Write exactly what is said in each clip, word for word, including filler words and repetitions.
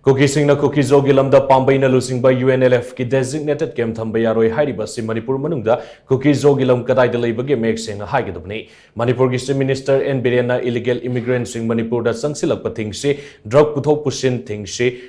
ꯀꯨꯀꯤꯁꯤꯡꯅ ꯀꯨꯀꯤꯖꯣꯒꯤ ꯂꯝꯗ ꯄꯥꯝꯕꯩꯅ ꯂꯨꯆꯤꯡꯕ UNLFꯀꯤ designated camp ꯊꯝꯕ ꯌꯥꯔꯣꯏ ꯍꯥꯏꯔꯤꯕ ꯑꯁꯤ ꯃꯅꯤꯄꯨꯔ ꯃꯅꯨꯡꯗ ꯀꯨꯀꯤꯖꯣꯒꯤ ꯂꯝ ꯀꯗꯥꯏꯗ ꯂꯩꯕꯒꯦ ꯃꯌꯦꯛ ꯁꯦꯡꯅ ꯍꯥꯏꯒꯗꯕꯅꯤ꯫ ꯃꯅꯤꯄꯨꯔꯒꯤ Chief Minister N ꯕꯤꯔꯦꯟꯅ illegal immigrantꯁꯤꯡ ꯃꯅꯤꯄꯨꯔꯗ ꯆꯪꯁꯤꯜꯂꯛꯄ ꯊꯤꯡꯁꯤ, drug ꯄꯨꯊꯣꯛ ꯄꯨꯁꯤꯟ ꯊꯤꯡꯁꯤ,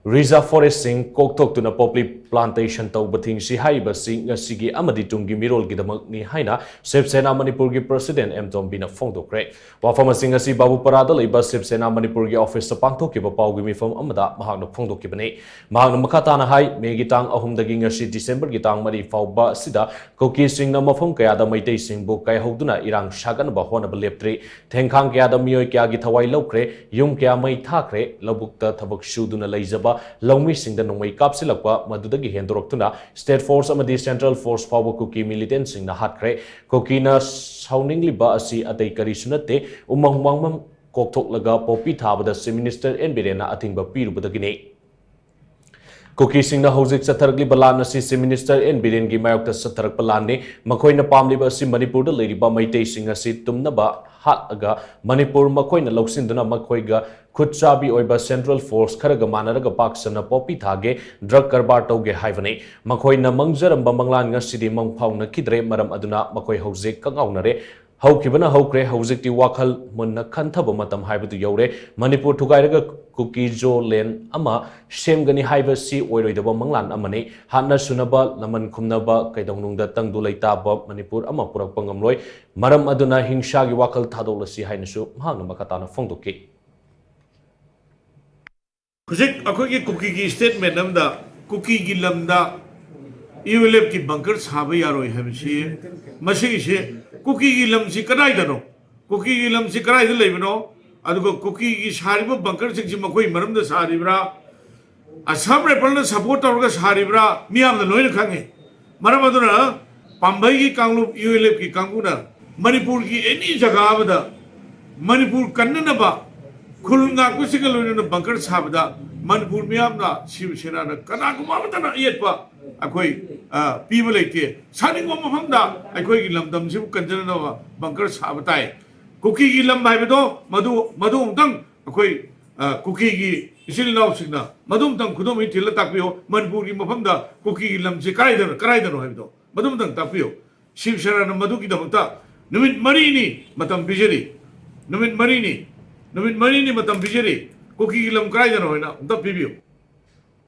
reserve forestꯁꯤꯡ ꯀꯣꯛꯊꯣꯛꯇꯨꯅ poppy plantation ꯇꯧꯕ ꯊꯤꯡꯁꯤ ꯍꯥꯏꯔꯤꯕꯁꯤ ꯉꯁꯤꯒꯤ ꯑꯃꯗꯤ ꯇꯨꯡꯒꯤ ꯃꯤꯔꯣꯜꯒꯤꯗꯃꯛꯅꯤ ꯍꯥꯏꯅ ꯁꯤꯕ ꯁꯦꯅꯥ ꯃꯅꯤꯄꯨꯔꯒꯤ President ꯑꯦꯝ ꯇꯣꯝꯕꯤꯅ ꯐꯣꯡꯗꯣꯛꯈ꯭ꯔꯦ꯫ ꯋꯥꯐꯝ ꯑꯁꯤ ꯉꯁꯤ ꯕꯥꯕꯨꯄꯥꯔꯥꯗ ꯂꯩꯕ ꯁꯤꯕ ꯁꯦꯅꯥ ꯃꯅꯤꯄꯨꯔꯒꯤ officeꯇ ꯄꯥꯡꯊꯣꯛꯈꯤꯕ ꯄꯥꯎꯒꯤ ꯃꯤꯐꯝ ꯑꯃꯗ ꯃꯍꯥꯛꯅ ꯐꯣꯡꯗꯣꯛꯈꯤꯕꯅꯤ꯫ ꯃꯍꯥꯛꯅ ꯃꯈꯥ ꯇꯥꯅ ꯍꯥꯏ, ꯃꯦꯒꯤ ꯇꯥꯡ ꯑꯍꯨꯝꯗꯒꯤ ꯉꯁꯤ ꯗꯤꯁꯦꯝꯕꯔꯒꯤ ꯇꯥꯡ ꯃꯔꯤ ꯐꯥꯎꯕ ꯑꯁꯤꯗ ꯀꯨꯀꯤꯁꯤꯡꯅ ꯃꯐꯝ ꯀꯌꯥꯗ ꯃꯩꯇꯩꯁꯤꯡꯕꯨ ꯀꯥꯏꯍꯧꯗꯨꯅ ꯏꯔꯥꯡ ꯁꯥꯒꯠꯅꯕ ꯍꯣꯠꯅꯕ ꯂꯦꯞꯇ꯭ꯔꯤ꯫ ꯊꯦꯡꯈꯥꯡ ꯀꯌꯥꯗ ꯃꯤꯑꯣꯏ ꯀꯌꯥꯒꯤ ꯊꯋꯥꯏ ꯂꯧꯈ꯭ꯔꯦ, ꯌꯨꯝ ꯀꯌꯥ ꯃꯩ ꯊꯥꯈ꯭ꯔꯦ, ꯂꯧꯕꯨꯛꯇ ꯊꯕꯛ ꯁꯨꯗꯨꯅ ꯂꯩꯖꯕ ꯂꯧꯃꯤꯁꯤꯡꯗ ꯅꯣꯡꯃꯩ ꯀꯥꯞꯁꯤꯜꯂꯛꯄ, ꯃꯗꯨꯗꯒꯤ ꯍꯦꯟꯗꯣꯔꯛꯇꯨꯅ state force ꯑꯃꯗꯤ central force ꯐꯥꯎꯕ ꯀꯨꯀꯤ militantꯁꯤꯡꯅ ꯍꯥꯠꯈ꯭ꯔꯦ꯫ ꯀꯨꯀꯤꯅ ꯁꯥꯎꯅꯤꯡꯂꯤꯕ ꯑꯁꯤ ꯑꯇꯩ ꯀꯔꯤꯁꯨ ꯅꯠꯇꯦ, ꯎꯃꯪ ꯋꯥꯃꯪ ꯀꯣꯛꯊꯣꯛꯂꯒ poppy ꯊꯥꯕꯗ Chief Minister ꯑꯦꯟ ꯕꯤꯔꯦꯟꯅ ꯑꯊꯤꯡꯕ ꯄꯤꯔꯨꯕꯗꯒꯤꯅꯤ꯫ ꯀꯨꯀꯤꯁꯤꯡꯅ ꯍꯧꯖꯤꯛ ꯆꯠꯊꯔꯛꯂꯤꯕ ꯂꯥꯟ ꯑꯁꯤ Chief Minister ꯑꯦꯟ ꯕꯤꯔꯦꯟꯒꯤ ꯃꯥꯌꯣꯛꯇ ꯆꯠꯊꯔꯛꯄ ꯂꯥꯟꯅꯤ꯫ ꯃꯈꯣꯏꯅ ꯄꯥꯝꯂꯤꯕ ꯑꯁꯤ ꯃꯅꯤꯄꯨꯔꯗ ꯂꯩꯔꯤꯕ ꯃꯩꯇꯩꯁꯤꯡ ꯑꯁꯤ ꯇꯨꯝꯅꯕ ꯍꯥꯠꯂꯒ ꯃꯅꯤꯄꯨꯔ ꯃꯈꯣꯏꯅ ꯂꯧꯁꯤꯟꯗꯨꯅ ꯃꯈꯣꯏꯒ ꯈꯨꯠ ꯆꯥꯕꯤ ꯑꯣꯏꯕ central force ꯈꯔꯒ ꯃꯥꯟꯅꯔꯒ ꯄꯥꯛ ꯁꯟꯅ poppy ꯊꯥꯒꯦ, drug ꯀꯔꯕꯥꯔ ꯇꯧꯒꯦ ꯍꯥꯏꯕꯅꯤ꯫ ꯃꯈꯣꯏꯅ ꯃꯪꯖꯔꯝꯕ ꯃꯪꯂꯥꯟ ꯉꯁꯤꯗꯤ ꯃꯪ ꯐꯥꯎꯅꯈꯤꯗ꯭ꯔꯦ, ꯃꯔꯝ ꯑꯗꯨꯅ ꯃꯈꯣꯏ ꯍꯧꯖꯤꯛ ꯀꯉꯥꯎꯅꯔꯦ꯫ ꯍꯧꯈꯤꯕꯅ ꯍꯧꯈ꯭ꯔꯦ, ꯍꯧꯖꯤꯛꯇꯤ ꯋꯥꯈꯜ ꯃꯨꯟꯅ ꯈꯟꯊꯕ ꯃꯇꯝ ꯍꯥꯏꯕꯗꯨ ꯌꯧꯔꯦ꯫ ꯃꯅꯤꯄꯨꯔ ꯊꯨꯒꯥꯏꯔꯒ ꯀꯨꯀꯤꯖꯣ land ꯑꯃ ꯁꯦꯝꯒꯅꯤ ꯍꯥꯏꯕꯁꯤ ꯑꯣꯏꯔꯣꯏꯗꯕ ꯃꯪꯂꯥꯟ ꯑꯃꯅꯤ꯫ ꯍꯥꯠꯅ ꯁꯨꯅꯕ, ꯂꯃꯟ ꯈꯨꯝꯅꯕ ꯀꯩꯗꯧꯅꯨꯡꯗ ꯇꯪꯗꯨ ꯂꯩꯇꯥꯕ ꯃꯅꯤꯄꯨꯔ ꯑꯃ ꯄꯨꯔꯛꯄ ꯉꯝꯂꯣꯏ꯫ ꯃꯔꯝ ꯑꯗꯨꯅ ꯍꯤꯡꯁꯥꯒꯤ ꯋꯥꯈꯜ ꯊꯥꯗꯣꯛꯂꯁꯤ ꯍꯥꯏꯅꯁꯨ ꯃꯍꯥꯛꯅ ꯃꯈꯥ ꯇꯥꯅ ꯐꯣꯡꯗꯣꯛꯈꯤ꯫ ꯍꯧꯖꯤꯛ ꯑꯩꯈꯣꯏꯒꯤ ꯀꯨꯀꯤꯒꯤ statement ꯑꯃꯗ ꯀꯨꯀꯤꯒꯤ ꯂꯝꯗ UNLFꯀꯤ bunker ꯁꯥꯕ ꯌꯥꯔꯣꯏ ꯍꯥꯏꯕꯁꯤ, ꯃꯁꯤꯒꯤꯁꯤ ꯀꯨꯀꯤꯒꯤ ꯂꯝꯁꯤ ꯀꯗꯥꯏꯗꯅꯣ? ꯀꯨꯀꯤꯒꯤ ꯂꯝꯁꯤ ꯀꯗꯥꯏꯗ ꯂꯩꯕꯅꯣ? ꯑꯗꯨꯒ ꯀꯨꯀꯤꯒꯤ ꯁꯥꯔꯤꯕ bunkerꯁꯤꯡꯁꯤ ꯃꯈꯣꯏ ꯃꯔꯝꯗ ꯁꯥꯔꯤꯕ꯭ꯔꯥ? Assam Riflesꯅ support ꯇꯧꯔꯒ ꯁꯥꯔꯤꯕ꯭ꯔꯥ? ꯃꯤꯌꯥꯝꯅ ꯂꯣꯏꯅ ꯈꯪꯉꯤ꯫ ꯃꯔꯝ ꯑꯗꯨꯅ ꯄꯥꯝꯕꯩꯒꯤ ꯀꯥꯡꯂꯨꯞ UNLFꯀꯤ ꯀꯥꯡꯕꯨꯅ ꯃꯅꯤꯄꯨꯔꯒꯤ any ꯖꯒꯥ ꯑꯃꯗ ꯃꯅꯤꯄꯨꯔ ꯀꯟꯅꯅꯕ ꯈꯨꯜ ꯉꯥꯛꯄꯁꯤꯡꯒ ꯂꯣꯏꯅꯅ bunker ꯁꯥꯕꯗ ꯃꯅꯤꯄꯨꯔ ꯃꯤꯌꯥꯝꯅ, ꯁꯤꯕ ꯁꯦꯅꯥꯅ ꯀꯅꯥꯒꯨꯝꯕ ꯑꯃꯠꯇꯅ ꯑꯌꯦꯠꯄ ꯑꯩꯈꯣꯏ, ꯑ, ꯄꯤꯕ ꯂꯩꯇꯦ꯫ ꯁꯥꯅꯤꯡꯕ ꯃꯐꯝꯗ ꯑꯩꯈꯣꯏꯒꯤ ꯂꯝꯗꯝꯁꯤꯕꯨ ꯀꯟꯖꯅꯅꯕ bunker ꯁꯥꯕ ꯇꯥꯏ꯫ ꯀꯨꯀꯤꯒꯤ ꯂꯝ ꯍꯥꯏꯕꯗꯣ ꯃꯗꯨ, ꯃꯗꯨ ꯑꯃꯨꯛꯇꯪ ꯑꯩꯈꯣꯏ, ꯑ, ꯀꯨꯀꯤꯒꯤ ꯏꯆꯤꯜ ꯏꯅꯥꯎꯁꯤꯡꯅ ꯃꯗꯨꯝꯇꯪ ꯈꯨꯗꯣꯝ ꯍꯦꯛ ꯊꯤꯜꯂ ꯇꯥꯛꯄꯤꯌꯣ, ꯃꯅꯤꯄꯨꯔꯒꯤ ꯃꯐꯝꯗ ꯀꯨꯀꯤꯒꯤ ꯂꯝꯁꯤ ꯀꯗꯥꯏꯗꯅꯣ, ꯀꯗꯥꯏꯗꯅꯣ ꯍꯥꯏꯕꯗꯣ ꯃꯗꯨꯝꯇꯪ ꯇꯥꯛꯄꯤꯌꯣ꯫ ꯁꯤꯕ ꯁꯦꯅꯥꯅ ꯃꯗꯨꯒꯤꯗꯃꯛꯇ ꯅꯨꯃꯤꯠ ꯃꯔꯤꯅꯤ ꯃꯇꯝ ꯄꯤꯖꯔꯤ, ꯅꯨꯃꯤꯠ ꯃꯔꯤꯅꯤ, ꯅꯨꯃꯤꯠ ꯃꯔꯤꯅꯤ ꯃꯇꯝ ꯄꯤꯖꯔꯤ꯫ ꯀꯨꯀꯤꯒꯤ ꯂꯝ ꯀꯗꯥꯏꯗꯅꯣ ꯍꯥꯏꯅ ꯑꯝꯇ ꯄꯤꯕꯤꯌꯨ꯫